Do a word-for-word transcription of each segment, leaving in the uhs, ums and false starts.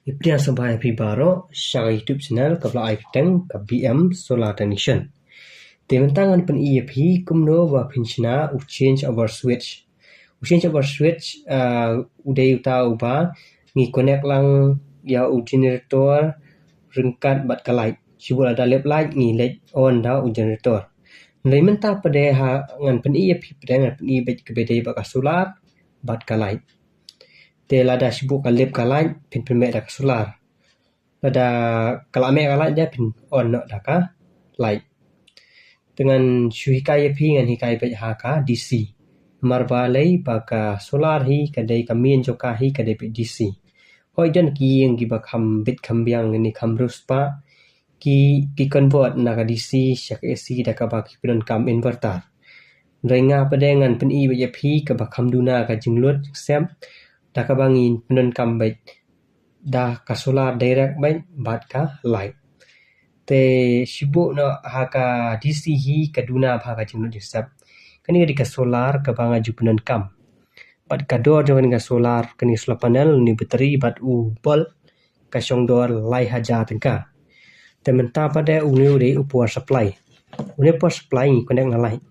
Ïa pdiang sngewbha ïa phi baroh sha ka YouTube channel kaba la ai kyrteng ka B M Solar Technician. Te mynta ngan pyni ïa phi kumno ba phin shna u change over switch. U change over switch, ah, u dei uta uba ngi connect lang ïa u generator ryngkat bad ka light. Shibun lada lip light ngi leit on da u generator. Hynrei mynta pat de ha ngan pyni ïa phi pat de ngan pyni beit kaba dei bad ka solar bad ka light. Te lada shibun ka lip ka light phin pynmeh da ka solar. Lada ka la meh ka light de phin on noh da ka light. Te ngan shu hikai ïa phi ngan hikai beit ha ka D C. Namar balei ba ka solar hi ka dei ka main jong ka hi ka dei beit D C. Hooid don ki ïing kiba kham bit kham biang ne kham riewspah ki, ki convert na ka D C sha ka A C da kaba ki pyndonkam inverter. Hynrei nga pat de ngan pyni beit ïa phi kaba kham duna ka jinglut jingsep da kaba ngin pyndonkam beit da ka solar direct beit bad ka light. Te shibun noh ha ka D C hi ka duna bha ka jinglut jingsep. Kane ka dei ka solar kaba nga ju pyndonkam. Bad ka dor jong kane ka solar, kane solar panel, une u battery bad u bulb ka shong dor lai hajar tyngka. Te mynta pat de une u dei u power supply. Une u power supply ngi connect na light.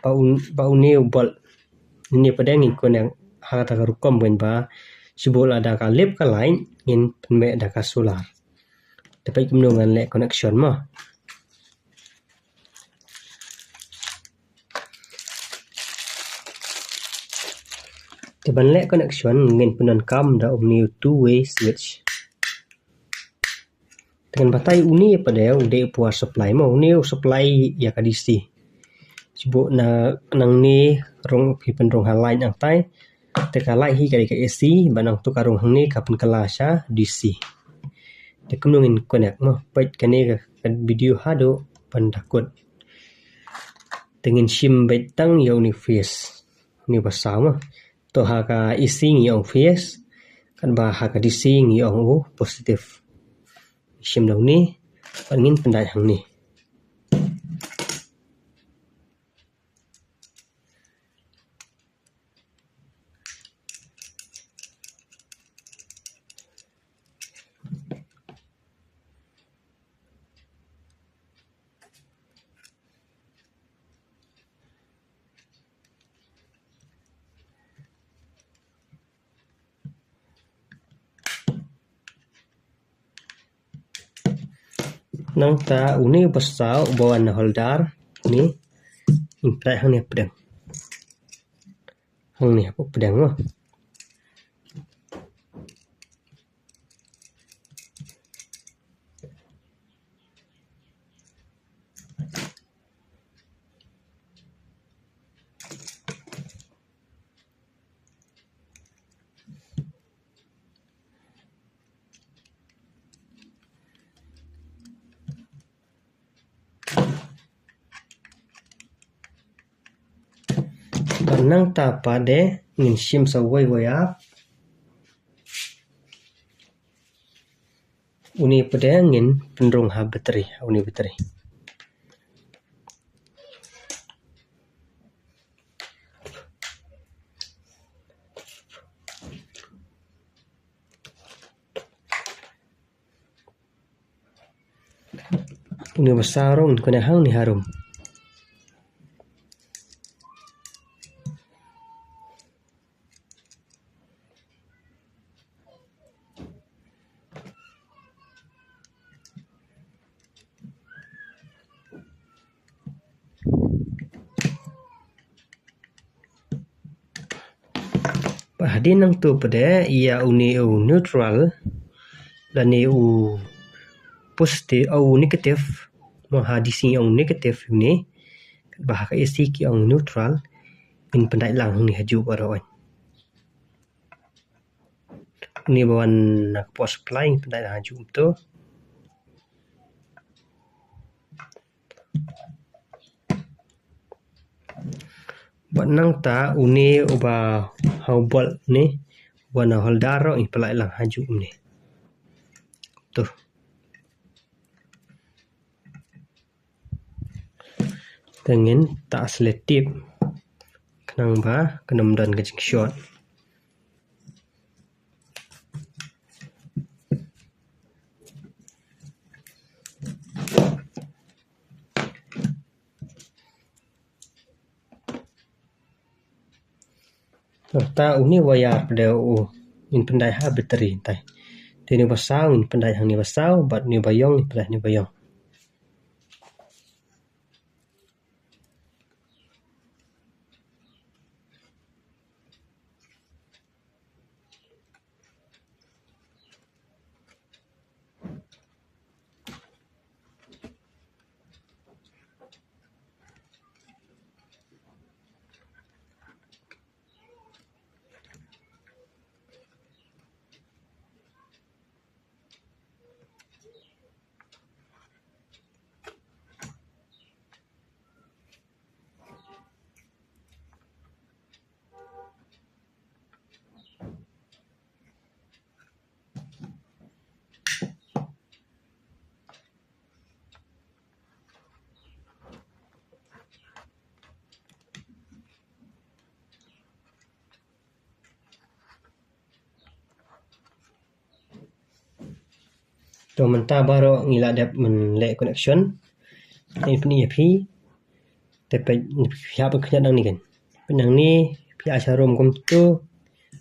Bad un, bad une u bulb. Une pat de ngi connect ha kata ka rukom ban ba shibun lada ka lip ka light ngin pynmeh da ka solar. Te peit kumno ngan leh connection mo. Te ban leh connection ngin pyndonkam da une u two way switch. Te ngan batai une pat de u dei u power supply mo, une u supply ïa ka D C. Shibun na nangne rung phi pynrung ha light nangtai. Te ka light hi ka dei ka A C, bad nangtu ka rung hangne ka pynkylla sha D C. Te kumno ngin connect mo, peit kane ka, ka video haduh ban da kut. Te ngin shim beit tang ïa une u phase, une u ba saw mo. To ha ka A C ngi ong phase, katba ha ka D C ngi ong u positive. Shim da une, bad ngin pyndait hangne. Nangta une u ba saw uba wan na holder, une, ngin pyndait hangne pdeng. Hangne hapoh pdeng mo. Bad nangta pat de ngin shim sa wei wei ap. Une pat de ngin pynrung ha battery, ha une battery. Une ba saw ruh ngin connect hangne harum. Bad hadien nangtu pat de ïa une u neutral lane u positive, u negative, mo ha D C ong negative une, bad ha ka A C ki ong neutral, ngin pyndait lang hangne hajuh baroh. Une ba wan na ka power supply ngin pyndait lang hajuh kumto. Bad nangta une uba ha u bulb une, uba na holder ruh ngin pyndait lang hajuh kumne. To. Te ngin tah selective khnang ba kan ym don ka jingshort. Te mynta une u wire pat de u ngin pyndait ha battery mynta. Te une u ba saw ngin pyndait hangne ba saw, bad une u ba ïong ngin pyndait hangne ba ïong. To mynta baroh ngi la dep ban leh connection. Te pynban ïa phi. Te phi hap ban khñiot nangne kan. Pynban nangne phi ai sharum kumto.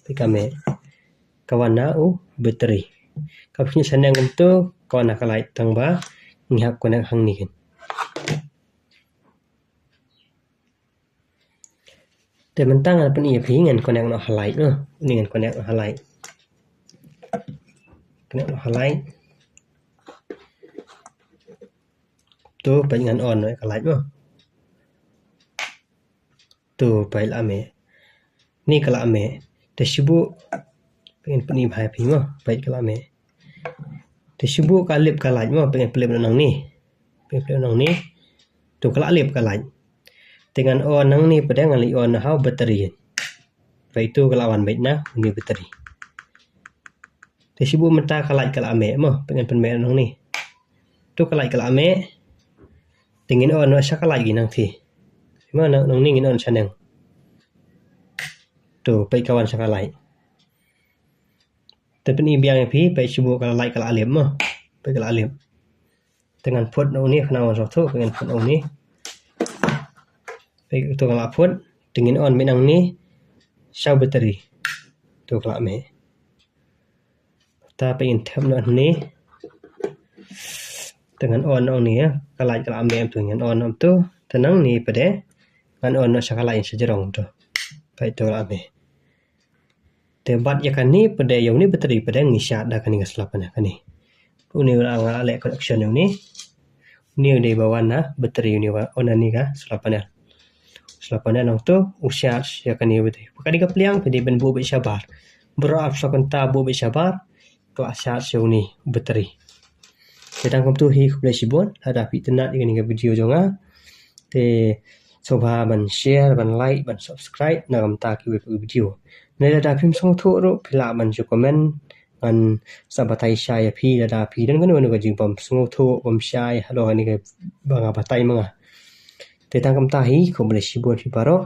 Phi ka meh. Ka wan na u battery. Ka phi khñiot shaneng kumto. Ka wan na ka light tang ba ngi hap connect hangne kan. Te mynta ngan pyni ïa phi ngan connect noh ha light noh. Ni ngan connect noh ha light. Connect noh ha light. To peit ngan on noh ka light noh. To peit la meh. Ni ka la meh. Te shu buh. Peit ngan pyni bha ïa phi noh. Peit ka la meh. Te shu buh ka lip ka light mo, pynban pynlip nangne. Pynban pynlip nangne. To ka la lip ka light. Te ngan on nangne pat de ngan leit on ha u battery. Peit to ka la wan beit na une u battery. Te shu buh mynta ka light ka la meh mo, pynban pynmeh nangne. To ka light ka la meh. Te ngin on noh sha ka light ki nang phi. Mo nang, nangne ngin on shaneng. To peit ka wan sha ka light. Te pyni biang ïa phi, peit shu buh ka la light ka la lip mo. Peit ka la lip. Te ngan put na une khnang wan sngewthuh, peit ngan put na une. Peit to ka la put, te ngin on beit nangne. Sha u battery. To ka la meh. Te peit ngan thep na une. Te ngan on na une ïa. Ka light ka la meh to ngan on na to. Te nangne pat de. Ngan on na sha ka light sha jrong to. Peit to ka la meh. Te bad ïa kane pat de, ïa une battery pat de ngi shad da kane ka solar panel kane. Une u la nga leh connection ïa une. Une u dei ba wan na battery une ba wan na kane ka solar panel. Solar panel nangto u shad ïa kane battery. Kane ka pliang pat de ban buh beit shabar. Baroh arphew kynta buh beit shabar. Ka la shad ïa une battery. Te tang kumto hi khublei shibun lada phi itynnad ïa kane ka video jong nga. Te sngewbha ban share, ban like, ban subscribe na ka bynta kiwei pat ki video. Ne lada phim sngewthuh ruh phi lah ban shu comment, ngan sa batai shai ïa phi lada phi don kano kano ka jingbym sngewthuh bym shai halor kane kaba nga batai ma nga. Te tang kumta hi khublei shibun phi baroh.